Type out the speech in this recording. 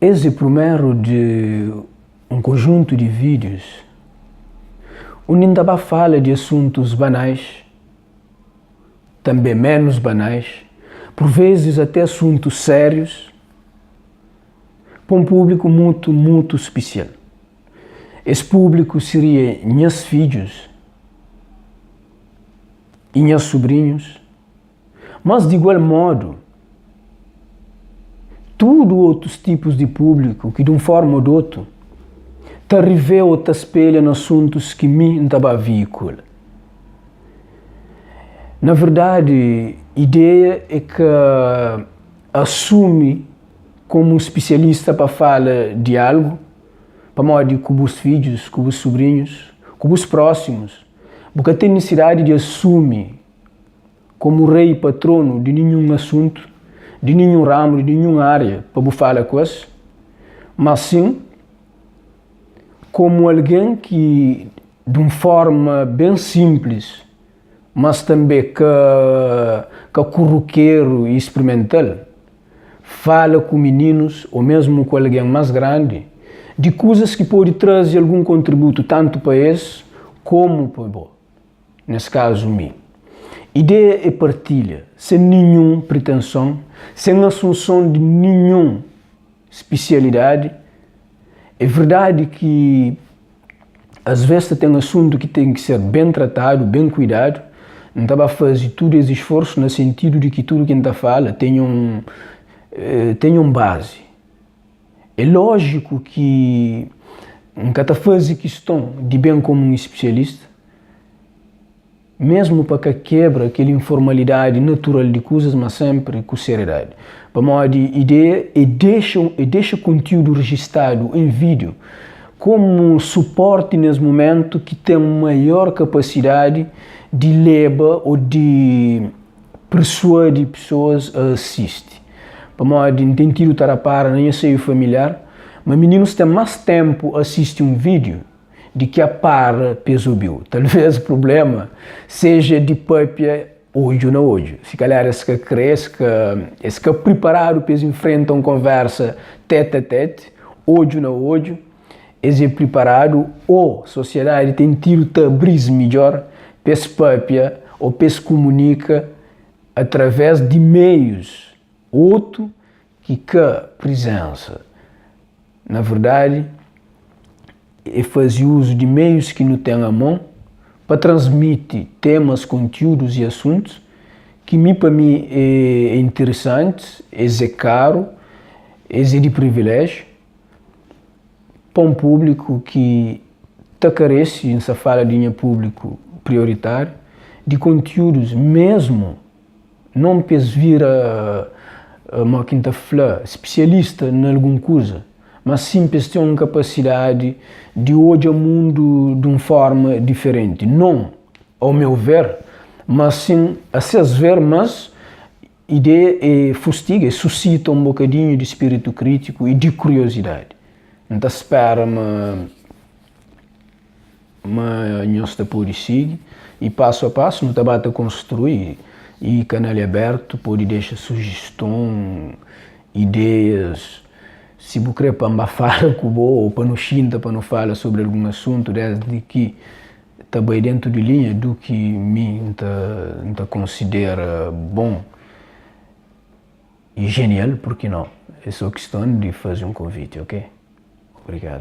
Es é prumeru di un konjuntu di vídius undi N ta ba fala di asuntus banais, tanbê ménus banais, pur vezis até asuntus sérius, pa un públiku mutu, mutu spesial. Es públiku seria nhas fidjus i nhas subrinhus. Mas di igual modu, tudu otus tipus di públiku ki di un forma ô di otu ta rivê ô ta spelha na asuntus ki mi N ta ba veikula. Na verdadi, ideia é ka asumi komu un spisialista pa fala di algu, pamodi ku bus fidjus, ku bus subrinhus, ku bus prósimus, bu ka ten nisidadi di asumi komu rei i patronu di ninhun asuntu, di ninhun ramu, di ninhun aria pa bu fala ku es, mas sin komu algen ki di un forma ben sinplis, mas tanbe ka ka kurukeru i sprimental, fala ku mininus o mesmu ku algen mas grandi di kuzas ki pode traze algun kontributu tantu pa es komu pa bo. Nes kazu mi. Ideia é partilha, sen ninhun pritenson, sen asunson di ninhun spisialidadi. É verdadi ki as ves ta ten asuntu ki ten ki ser ben tratadu, ben kuidadu. N ta ba faze tudu es isforsu na sentidu di ki tudu ki N ta fala ten un ten un bazi. É lójiku ki N ka ta faze kiston di ben komu un spisialista, mesmu pa ka kebra kel informalidadi natural di kuzas, ma senpri ku seriedadi. Pamodi ideia é dexa é dexa kontiudu rejistadu en vídiu komu suporti nes mumentu ki ten maior kapasidadi di leba ô di persuadi pesoas a asisti. Pamodi N ten tidu ta rapara na nha seiu familiar ma mininus ten más ténpu a asisti un vídiu di ki a para pa es obi-u. Talvês prubléma seja di pâpia odju na odju. Si kalhar es ka krê, es ka es ka priparadu pa es infrenta un konvérsa tete-a-tete, odju na odju. Es é priparadu ô sosiadadi ten tidu ta abri-s midjór pa es pâpia ô pa es kumunika através di meius otu ki ka prizénsa. Na verdadi, é faze uzu di meius ki nu ten a mon pa transmiti temas, kontiúdus i asuntus ki mi pa mi é interesantis, es é karu, es é di priviléjiu. Pa un públiku ki ta karese, N sta fala di nha públiku prioritáriu, di kontiúdus mesmu non pa es vira, mo ki N ta fla, spisialista na algun kuza, mas sin pa es ten un kapasidadi di odja mundu di un forma diferenti, non ao meu ver, mas sin a ses ver, mas Ideia é fustiga, é susita un bokadinhu di spiritu kritiku i di kuriozidadi. N ta spera ma ma nhos ta pode sigi i pasu a pasu nu ta ba ta konstrui i kanal é abertu, pode dexa sujiston, ideias, si bu kre pa N ba fala ku bo o pa nu xinta pa nu fala sobri algun asuntu desdi ki ta bai dentu di linha du ki mi N ta N ta konsidera bon i jenial, purki no? É so kiston di faze un konviti, ok? Obrigadu.